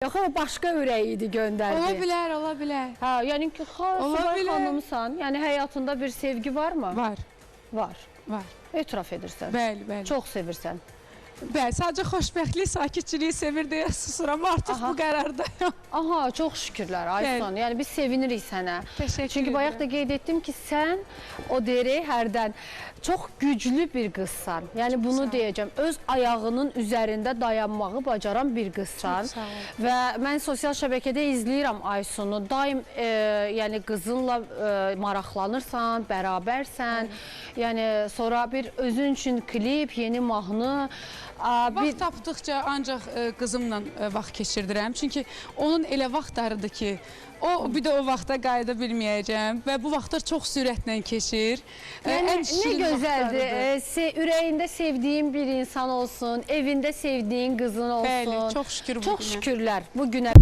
Yox, o başqa ürəyi idi göndərdi. Ola bilər, ola bilər. Hə, yəni ki, subay xanımsan, yəni həyatında bir sevgi varmı? Var. Var. Var. Etiraf edirsən. Bəli, bəli. Çox sevirsən. Bəli, sadəcə xoşbəxtlik, sakitçiliyi sevir deyə susuram. Artıq bu qərardayam. Aha, çox şükürlər Aysun. Yəni biz sevinirik sənə. Təşəkkür. Çünki bayaq da qeyd etdim ki, sən o deyirək hərdən çox güclü bir qızsan. Yəni bunu deyəcəm. Öz ayağının üzərində dayanmağı bacaran bir qızsan. Çox sağ ol. Və mən sosial şəbəkədə izləyirəm Aysunu. Daim yəni qızınla maraqlanırsan, bərabərsən. Yəni sonra bir özün üçün klip, yeni mahnı. Vaxt tapdıqca ancaq qızımla vaxt keçirdirəm. Çünki onun elə vaxtlarıdır ki, o bir də o vaxta qayıda bilməyəcəm və bu vaxtlar çox sürətlə keçir. Yəni, nə gözəldir. Ürəyində sevdiyin bir insan olsun, evində sevdiyin qızın olsun. Bəli, çox şükür bugünə. Çox şükürlər bugünə.